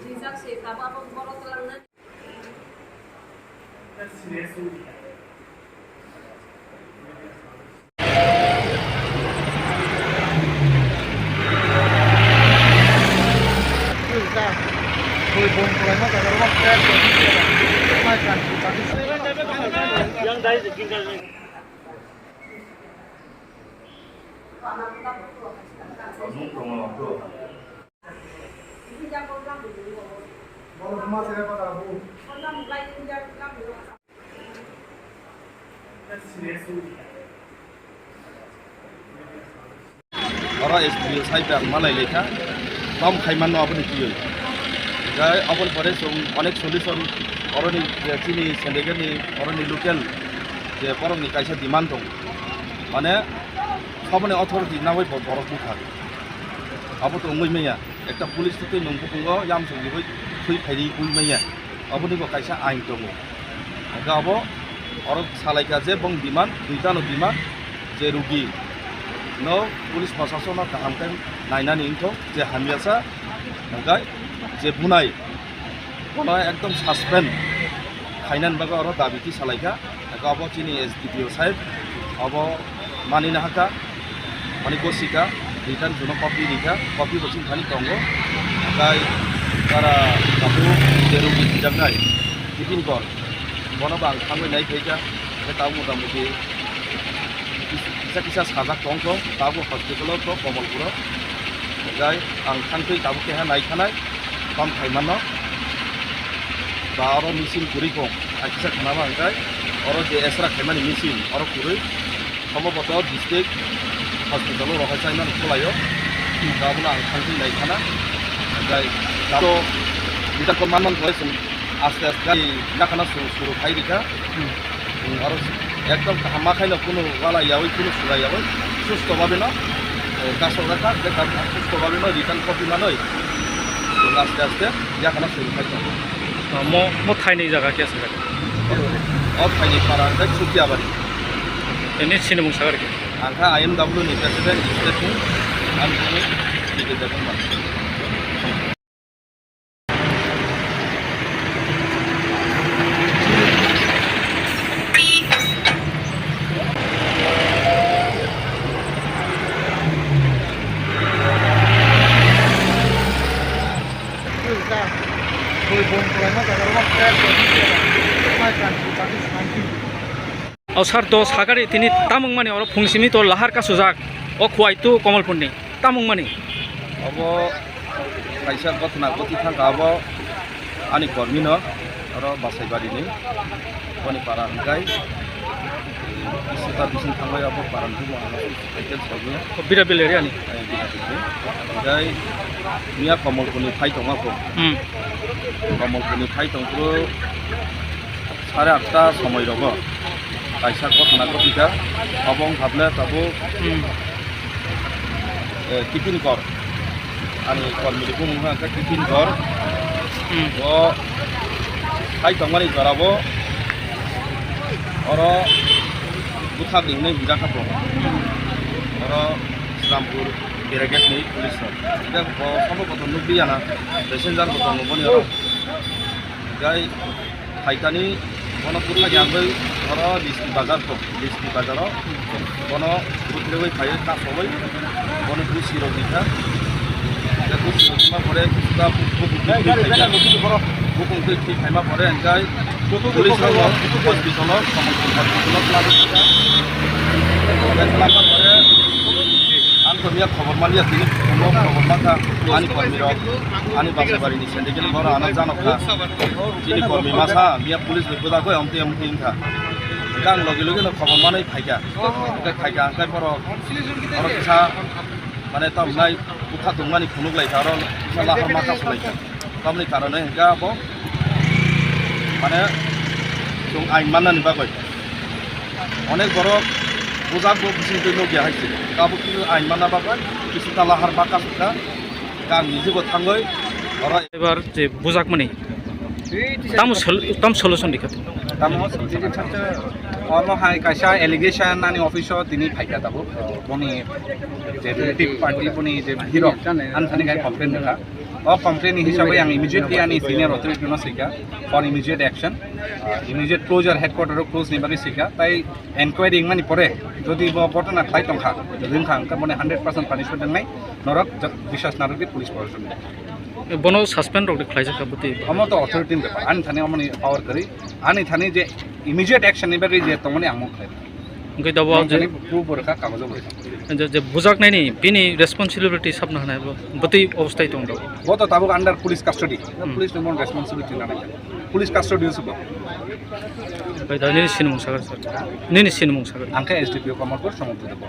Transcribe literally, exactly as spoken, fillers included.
Rijak se tabuk abo borok twlangnani. Oro S D O sai bai ang malai lekha, tamo khai mano aboni twiwi. Hingke aboni pore chwng onek solution, oroni je chini syndicate ni, oroni local je borokni kaisa demand tong, mane, saboni authority nangwi bo-, borok bukha. Abo to wngwi manya. Ekta police twi nwng bukungo yamsung riwi thwi phairi bui manya. Aboni bo kaisa ain tongo. Hingke abo oro salaikha je bong demand, duitano demand, je rugi no police prosason no kaham khe nainani wngthok, je hamyasa hingke je bunai bono ekdom suspend khainani bagwi oro dabi khe salaikha. Eko abo chini S D P O saheb, abo manina haka, mani gosika, return juno copy rika, copy bo chini thani tongo. Akai tara kapu jeru bi tijaknai, tipin kor, bono bang thangwi nai phaika, tei tabuk mota moti kisa kisa sajak tongkho, tabuk hospital o to Komolpuro. Hingkai ang thangtwi tabuk keha nai khanai, tamo khai mano. Ba oro machine kwrwi kong, hai kisa khana ma hingkai oro je esra khaimani machine oro kwrwi. Sombhoboto district hospital o rohai chaimani khwlaio. Abono ang thangtwi nai khana. Hingkai to bita kok manman khlai chwng aste aste gari yakhana suru suru khai rikha. Hmm. Oro ekdom kaham ma khaino kunu wala yawi kunu sura yawi susto babe no, eh, kasok rakha, je kam susto babe no return copy manoi aste aste yakhana suru khai tongo. Mo, mo thaini jaga khe aswk? O thaini para hwnkhe Sukiabari. Ini sinimung sagar khe? Ang kha I M W ni president, state ni, ang khe T K Debbarma. O sir, dos hagari tini tamung mani oro phung simi to lahar kasujak o Khwai to Komolpurni tamung mani. Obo kaisa gotna goti thangka, obo ani kormi no oro Basaibari ni boni para hingkai isi ta bising thangbai obo para ni bumo ang cycle sogwi. O bira bile area ni. Ai, bira bile. Hingkai miya Komolpurni phai tongma ko. Hmm. Komolpurni phai tongphuru sare atta somoi rogo kaisa gotna gotita obo wngkha ble tabuk, hmm, eh, Kipin Kor, ani kormi ni bumung wngkha khe Kipin Kor. Hmm. O hai tongmani jora bo oro bwthak ni hinwi hinjak kha bo. Oro Srampur barricade ni police rok. Hingke bo sombhoboto nukliya na, passenger bo tongo boni oro. Hingke phaikani bono bwthak yangwi oro District Bazar kho, District Bazar o bono bwtharwi phaiwi kasowi bono busi rok rikha. Hingke busi rok rima pore kisa bukung twi phaikha. Bukung twi phaima pore hingke police rok hospital o, hospital o twlangwi rikha. Hingke twlangma pore ang to miya khobor manya tini, khobor mankha ani kormi rok, ani Basaibari ni syndicate ni borok ano janokha. Chini kormi masa miya police bai bwdagwi amtwi amtwi wngkha. Hingke ang logi logi no khobor manwi phaikha. Hingke phaikha hingke borok oro kisa mane tamnai bwkha tongmani phunuk laikha, oro kisa lahar ma kasulaikha. Tamni karone hingke abo mane chwng ain mannani bagwi onek borok bujak bo bising twi nukya hai se. Abo khe ain manna bagwi Kisu tala har baka sukha, gan nijugo thangoi, oro Ebar je bujakmani, tamo sol-, tam solution dikha. Tamo solution dikha, omo hai kaisa allegation ani office o tini phaikha tabuk, boni je relative party boni je hero, an thani kai complain dikha. O complain ni hisabe ang immediately ani senior authority no sikha for immediate action, uh, immediate closure, headquarter o close ni bagwi sikha, tai enquiry wngmani pore, jodi bo ghotona khlai tongkha, jodi wngkha, hwnkhe boni hundred percent punishment wngnai, norok ja-, biswas narwkdi police proshasonni. Bono suspend rok de khlaijak kha bwtwi? Omo to authority ni bepar, ani thani omoni power kwrwi, ani thani je immediate action ni bagwi je tongmani ang mung khlai. Hwnkhe dabo ang je thani proof bo rwkha, kagojo bo rwkha. Je, je bujaknaini bini responsibility sabna hwnai bo bwtwi obostai tong do? Bo to tabuk under police custody, hmm, police ni mon responsibility nanai, police custody o se bo. Bai da nini sinimung sakar sir. Nini sinimung sakar. Ang khe S D P O Kamalpur, Somodipur.